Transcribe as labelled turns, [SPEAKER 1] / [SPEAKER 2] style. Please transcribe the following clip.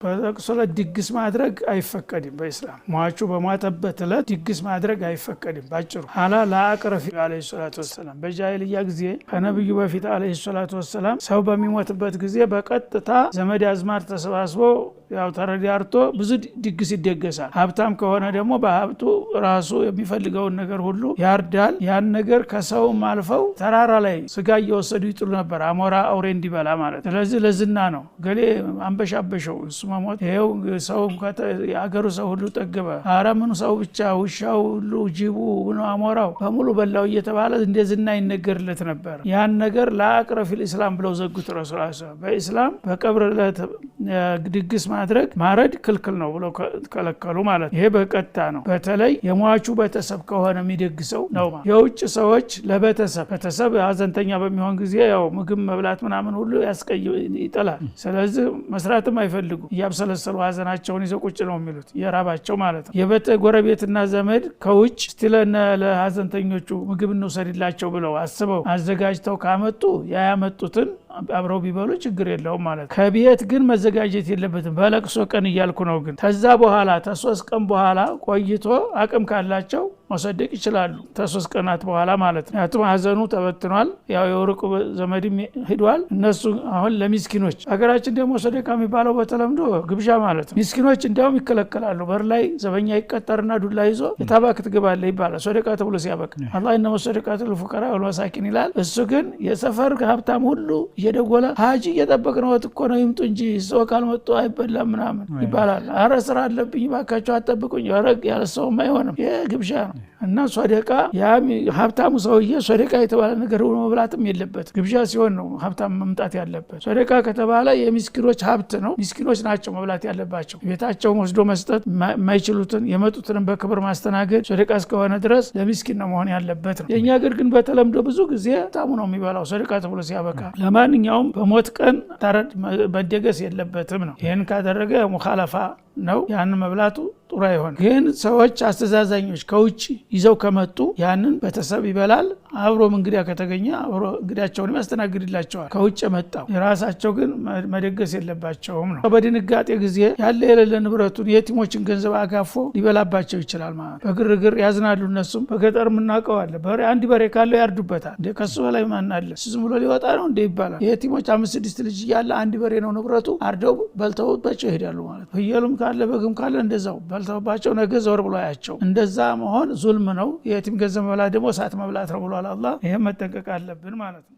[SPEAKER 1] በለቅሶ ዕለት ድግስ ማድረግ አይፈቀድም። በኢስላም ሟቹ በሟተበት ዕለት ድግስ ማድረግ አይፈቀድም። ባጭሩ ኋላ ለአቅረፊ عليه الصلاة والسلام በጃሂልያ ጊዜ ከነብዩ በፊት عليه الصلاة والسلام ሰው በሚሞትበት ጊዜ በቀጥታ ዘመድ አዝማድ ተሰባስቦ ያው ተረዳርቶ ብዙ ድግስ ይደገሳል። ሀብታም ከሆነ ደግሞ በሀብቱ ራሱ የሚፈልገውን ነገር ሁሉ ያርዳል። ያን ነገር ከሰውም አልፈው ተራራ ላይ ስጋ እየወሰዱ ይጥሉ ነበር፣ አሞራ አውሬ እንዲበላ ማለት። ስለዚህ ለዝና ነው። ገሌ አንበሻበሸው እሱ መሞት ይኸው ሰው የአገሩ ሰው ሁሉ ጠገበ፣ ኧረ ምኑ ሰው ብቻ ውሻው ሁሉ ጅቡ አሞራው በሙሉ በላው እየተባለ እንደ ዝና ይነገርለት ነበር። ያን ነገር ለአቅረፊል ኢስላም ብለው ዘጉት። ረሱል በኢስላም በቀብር ዕለት ድግስ ማድረግ ማረድ ክልክል ነው ብለው ከለከሉ ማለት ነው። ይሄ በቀጥታ ነው። በተለይ የሟቹ ቤተሰብ ከሆነ የሚደግሰው ነው። የውጭ ሰዎች ለቤተሰብ ቤተሰብ ሀዘንተኛ በሚሆን ጊዜ ያው ምግብ መብላት ምናምን ሁሉ ያስቀይ ይጠላል። ስለዚህ መስራትም አይፈልጉም። እያብሰለሰሉ ሀዘናቸውን ይዘው ቁጭ ነው የሚሉት የራባቸው ማለት ነው። የቤተ ጎረቤትና ዘመድ ከውጭ እስቲ ለሀዘንተኞቹ ምግብ እንውሰድላቸው ብለው አስበው አዘጋጅተው ካመጡ ያ ያመጡትን አብረው ቢበሉ ችግር የለውም ማለት ነው። ከቤት ግን መዘጋጀት የለበትም በለቅሶ ቀን እያልኩ ነው። ግን ከዛ በኋላ ተሶስት ቀን በኋላ ቆይቶ አቅም ካላቸው መሰደቅ ይችላሉ። ተሶስት ቀናት በኋላ ማለት ነው። ምክንያቱም ሀዘኑ ተበትኗል። ያው የሩቅ ዘመድም ሂዷል። እነሱ አሁን ለሚስኪኖች ሀገራችን ደግሞ ሰደቃ የሚባለው በተለምዶ ግብዣ ማለት ነው። ሚስኪኖች እንዲያውም ይከለከላሉ። በር ላይ ዘበኛ ይቀጠርና ዱላ ይዞ የታባክ ትገባለህ ይባላል። ሰደቃ ተብሎ ሲያበቃ አላህ إنما الصدقات للفقراء والمساكين ይላል። እሱ ግን የሰፈር ሀብታም ሁሉ እየደወለ ሀጂ እየጠበቅ ነው እኮ ነው ይምጡ እንጂ ሰው ካልመጡ አይበላም ምናምን ይባላል። አረ ስራ አለብኝ ባካቸው አጠብቁኝ ረግ ያለ ሰውም አይሆንም። ይህ ግብዣ ነው። እና ሶደቃ ሀብታሙ ሰውዬ ሶደቃ የተባለ ነገር መብላትም የለበት። ግብዣ ሲሆን ነው ሀብታም መምጣት ያለበት። ሶደቃ ከተባለ የሚስኪኖች ሀብት ነው። ሚስኪኖች ናቸው መብላት ያለባቸው። ቤታቸውን ወስዶ መስጠት የማይችሉትን የመጡትንም በክብር ማስተናገድ ሶደቃ እስከሆነ ድረስ ለሚስኪን ነው መሆን ያለበት ነው። የእኛ ሀገር ግን በተለምዶ ብዙ ጊዜ ሀብታሙ ነው የሚበላው ሶደቃ ተብሎ ሲያበቃ። ለማንኛውም በሞት ቀን ታረድ መደገስ የለበትም ነው። ይህን ካደረገ ሙኻለፋ ነው። ያን መብላቱ ጥሩ አይሆን። ግን ሰዎች አስተዛዛኞች ከውጭ ይዘው ከመጡ ያንን ቤተሰብ ይበላል። አብሮም እንግዳ ከተገኘ አብሮ እንግዳቸውንም ያስተናግድላቸዋል። ከውጭ የመጣው የራሳቸው ግን መደገስ የለባቸውም ነው። በድንጋጤ ጊዜ ያለ የሌለ ንብረቱን የቲሞችን ገንዘብ አጋፎ ሊበላባቸው ይችላል ማለት ነው። በግርግር ያዝናሉ። እነሱም በገጠር የምናውቀው አለ። በሬ አንድ በሬ ካለው ያርዱበታል። እንደ ከሱ በላይ ማን አለ? እሱ ዝም ብሎ ሊወጣ ነው እንደ ይባላል። የቲሞች 5 6 ልጅ እያለ አንድ በሬ ነው ንብረቱ፣ አርደው በልተውባቸው ይሄዳሉ ማለት ነው። ፍየሉም ካለ በግም ካለ እንደዛው በልተውባቸው ነገ ዘወር ብሎ አያቸው። እንደዛ መሆን ዙልም ነው። የቲም ገንዘብ መብላት ደግሞ እሳት መብላት ነው ብሏል አላህ። ይሄን መጠንቀቅ አለብን ማለት ነው።